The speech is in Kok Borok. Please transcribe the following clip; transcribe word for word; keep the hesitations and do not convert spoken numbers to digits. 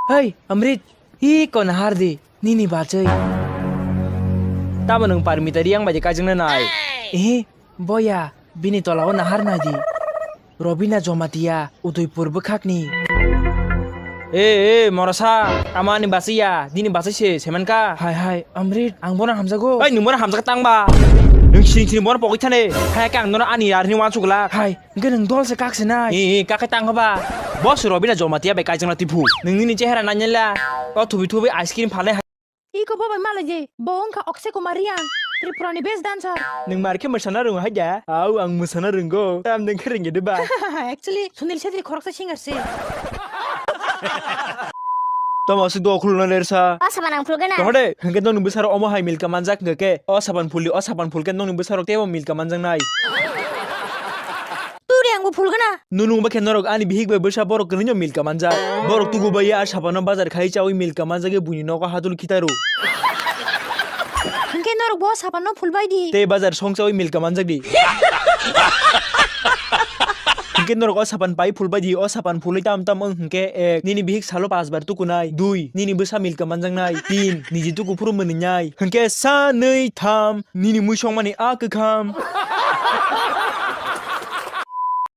Hei, Amrit, hi ko nahar di, nini bachai. Tamo nwng Parmita Riang bai de kaijakna nai? Ehe, boya, bini tola o nahar nai di. Robina Jomatia, Udaipur bwkhakni. E, e, morosa, tamo ani bachai ya, nini bachai se, semen ka? Hai, hai, Amrit, ang bono hamjago. Oi, nwng bono hamjak tang ba? Nwng sini sini bono pogwi thane. Hai, kang nono ani yarni wansuk glak. Hai, hwnkhe nwng dol se kak se nai. E, e, kak khe tang ba? Boss Robina Jomatia bai kaijakna tiphuk. Nwng nini chehara nainai la. O thubi thubi ice cream phalnai hai. Iko bo bai malai je, bo wngkha Akshay Kumar Riang, Tripura ni best dancer. Nwng mar khe mwsana rwngo hai da? Au, ang mwsana rwngo. Tam nwng khe rwngya de ba? Actually, Sunil Chhetri khoroksa singer se. Tamo aswk do khulna lersa. O saban ang phulgana. Tong de, hwnkhe nokni bwsarok omo hai milka manjak hwnkhe khe? O saban phuldi, o saban phulkhe nokni bwsarok teibo milka manjaknai. Turi ang bo phulgana. Nunu ba khe norok ani bihik bai bwsa borok kwrwino milka manjak. Borok tugu bai a sabanno bazar khai chawi milka manjak buini nogo hadul khitaru. Hwnkhe norok bo sabanno phulbai di. Tei bazar song chawi milka manjak di. Hwnkhe norok o sapan pai phulbai di, o sapan phulwi tam tam wng hwnkhe ek, nini bihik salo pas bar tukunai, dui, nini bwsa milka manjaknai, tin, niji tuku phuru mwnwinai, hwnkhe sa, nwi, tham, nini mui songmani a kwkham.